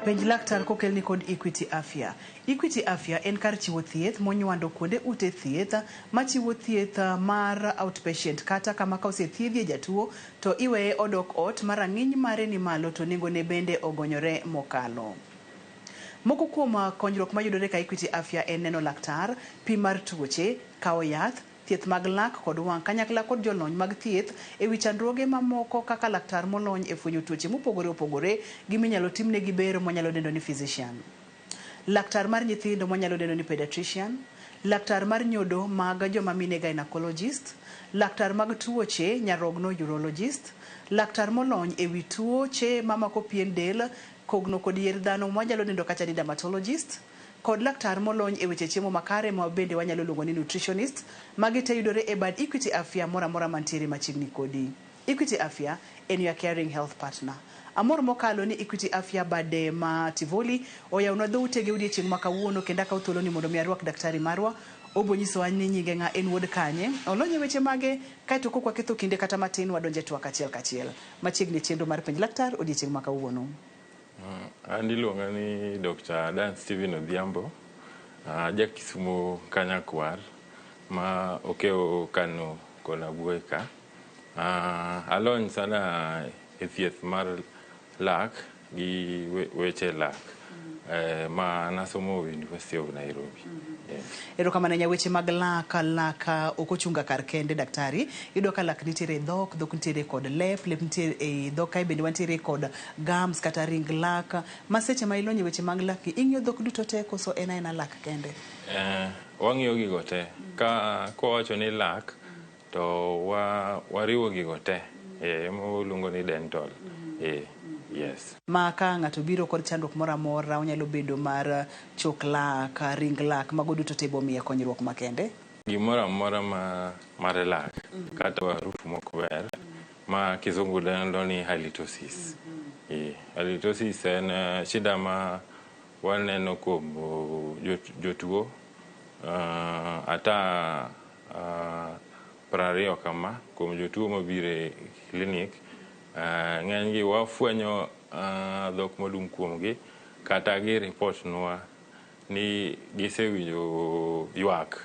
Penj laktar kokelni kod Equity Afya. Equity Afya en kar chiwo thieth monywando kuonde ute thieth machiwo thieth mar outpatient kata kama ka osethiedhie jatuo to iweye odok ot ma rang'iny mare ni malo to nengone bende ogonyore mokalo. Moko kuom konyruok mayudore ka Equity Afya en neno laktar, pim mar tuoche, kawo yath, thieth mag lak kod wang' kanyakla kod jolony mag thieth e wi chandruoge mamoko kaka laktar molony e fwenyo tuoche mopogore opogore gi minyalo timnegi bero mwanyalo dendo ni physician. Laktar mar nyithindo mwanyalo dendo ni pediatrician, laktar mar nyodo mag joma mine gynecologist, laktar mag tuoche nyarogno urologist, laktar molony e wi tuoche mamako pien del, kogno kod yier dhano mwanyalo dendo kacha ni dermatologist, kod laktar molony e weche chiemo makare ma bende wanyalo luongo ni nutritionist. Magi te yudore e bad Equity Afya moro amora mantiere machiegni kodi. Equity Afya en your caring health partner. Amor mokalo ni Equity Afya bade ma Tivoli oyawnwa dhoutegi odiechieng' ma kawuono kendo akawo thuoloni mondo mi arwak daktari marwa. Obo nyisowa ni nyinge ng'a, en wuod kanye, olony e weche mage, kaeto kok waketho kinde kata matin wadonje twak achiel kachiel. Machiegni e chenro mar Penj Laktar odiechieng' ma kawuono. An iluonga ni Dr. Dan Steven Odhiambo, aja Kisumo Kanyakwar ma okewo Kano kona Buoy ka. Alony sana e thieth mar lak gi weche lak ma nasomo University of Nairobi. Yes. Erokamano ahinya weche mag lak, lak ok ochunga kar kende daktari. Iyudo ka lak nitiere e dhok, dhok nitiere kod lep, lep nitiere e dhok kae bende wantiere kod gums kata ring lak. Ma seche ma ilony e weche mag lak gi, ing'iyo dhok duto te koso en aena lak kende? Wang'iyo gigo te. Ka kwawacho ni lak, to wariwo gigo te. Ema waluongo ni dental. Yes. Ma ka ng'ato biro kod chandruok moro amora, onyalo bedo mar chok lak, ring lak, mago duto te ibo miye konyruok makende. Gimoro amora ma mar lak kata harufu mok ber ma kizungu dendo ni halitosis. Halitosis en shida ma waneno kuom jotuo ata 20 kama kuom jotuo mabiro e klinik. Ng'eny gi wafwenyo dhok madum kuomgi kata gi report nwa ni gisewinjo ywak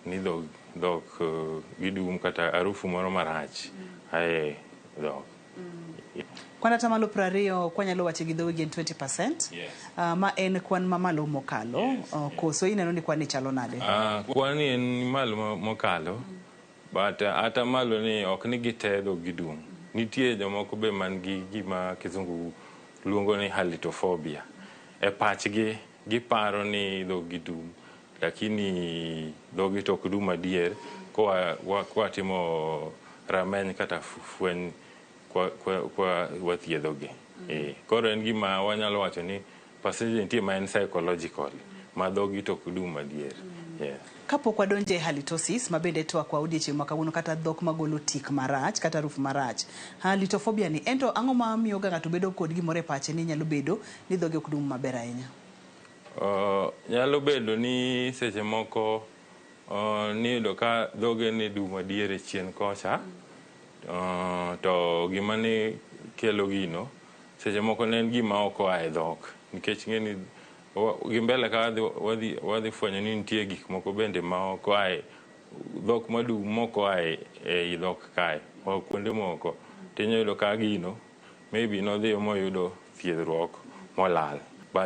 ni dhok gidum kata harufu moro marach ae dhok. Kwan atamalo 20 kwanyalo wache gi dhogi en 20%. Yes. Ma en kwan mamalo mokalo. Yes. Koso ineno ni kwan ni chalo nade? Kwan ni en malo mokalo, but atamalo ni ok ni gite dhok gidum. Nitie jomoko be man gi gima kizungu luongo ni halitophobia. E pachgi giparo ni dhok gidum, lakini dhogi to ok dum adier kwa timo rameny kata fweny kwa wathiedhogi. Koro en gima wanyalo wacho ni percentage nitie ma en psychological, ma dhogi to ok dum adier. Yes. Kapok wadonjo e halitosis ma bende twakwa odiechieng' ma kawuono kata dhok magolo tik marach kata harufu marach. Halitophobia ni ento ang'o ma miyo ga ng'ato bedo kod gimoro e pache ni nyalo bedo ni dhoge ok dum maber ahinya? Nyalo bedo ni seche moko niyudo ka dhoge ne dum adier e chien kocha, to gima ne kelo gino seche moko ne en gima ok oa e dhok, nikech ing'e ni gi mbele ka wadhi fwenyo ni nitie gik moko bende ma ok oa e dhok madum mok oa ei dhok kae, oa kuonde moko. Tinyalo yudo ka gino maybe nodhi moyudo thiedhruok molal.